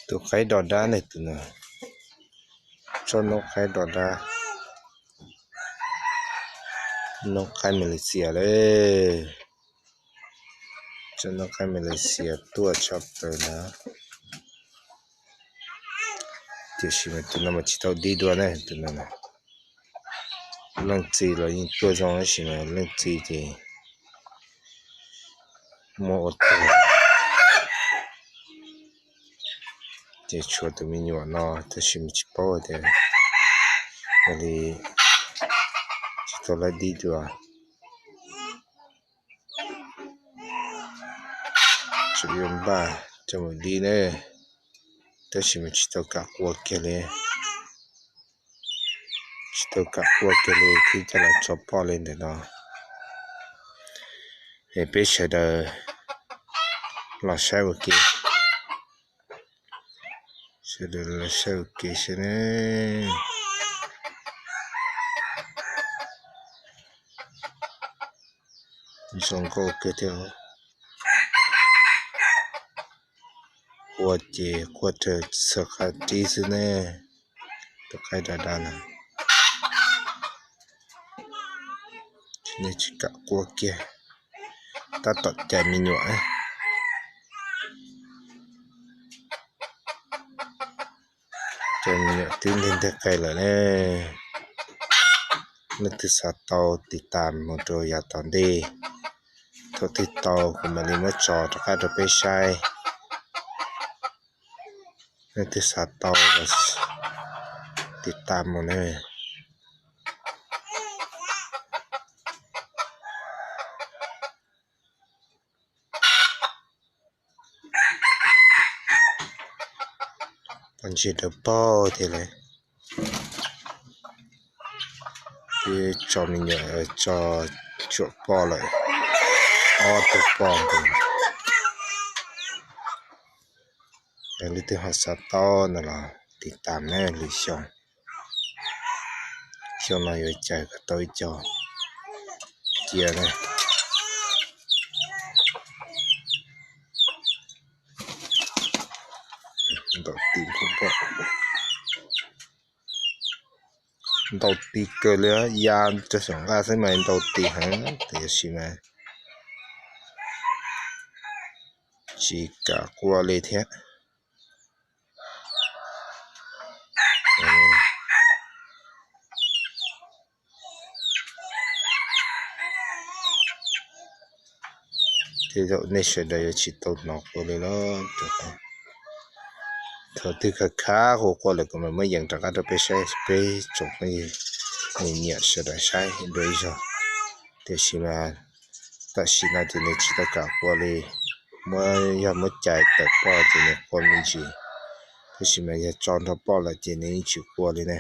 Tus qaib do dab ne, tus no, tsob noob qaib do dab, noob qaib Malaysia lawm. Tsob noob qaib Malaysia tuaj tshaj plaws na. Tiam sis mas tus no mas tsis tau dib dua ne, tus no. Leej txiv los yeej tuaj zoo tab sis mas leej txiv ces muab ua tuag. Ces tshuav tus me nyuam no tab sis mas tsis paub tias yog li tsis tau laib dib dua. Tsuas yuav npaj coj mus dib ne, tab sis mas tsis tau kam qua kiag li. Tsis tau kam qua kiag li thiab coj los tso poj li ntawm no. Es peb sawv daws los saib ua ke, sawv daws los saib ua ke saib ne. Zoo nkauj kawg thiab. Qua ces qua raws xaw qab rib xwb ne. Tus qaib da da no, nej tsis kam qua kiag, tab tom cais me nyuam. Cais me nyuam twb nteg nteg qe lawm ne. Leej twg xav tau tiv tam mus rau yav tom ntej, thaum twg tau kuv mam li muab tso rov qab rau peb saib. Leej twg xav tau los tiv tam mus ne. Poj ntsis dawb paug thiab lawm. Twb tso me nyuam tso cuam poj lawm, ob tug poj nkaus. Yog leej twg ho xav tau no los tiv tam ne, lwm xyoo, xyoo no yuav cais kom tau ib co cia ne. Ntaus ti, ntaus ti kawg li, ya rau saum nqaj xwb mas ntaus ti heev tiam sis mas tsis kam qua li thiab. Tej zaum nej sawv daws yuav tsis tau hnov qua li los, thaum twg khav khav qua qua lawm kuv mam muab yees rov qab rau peb saib, peb tsoom phooj ywg nyiam sawv daws saib dua ib zaug. Tiam sis mas tam sim no ces nws tsis tau kam qua li, muab, yog muab cais tawm poj ces nws qua me ntsis, tab sis mas yog tso nrog poj lawm ces nws yeej tsis qua li ne.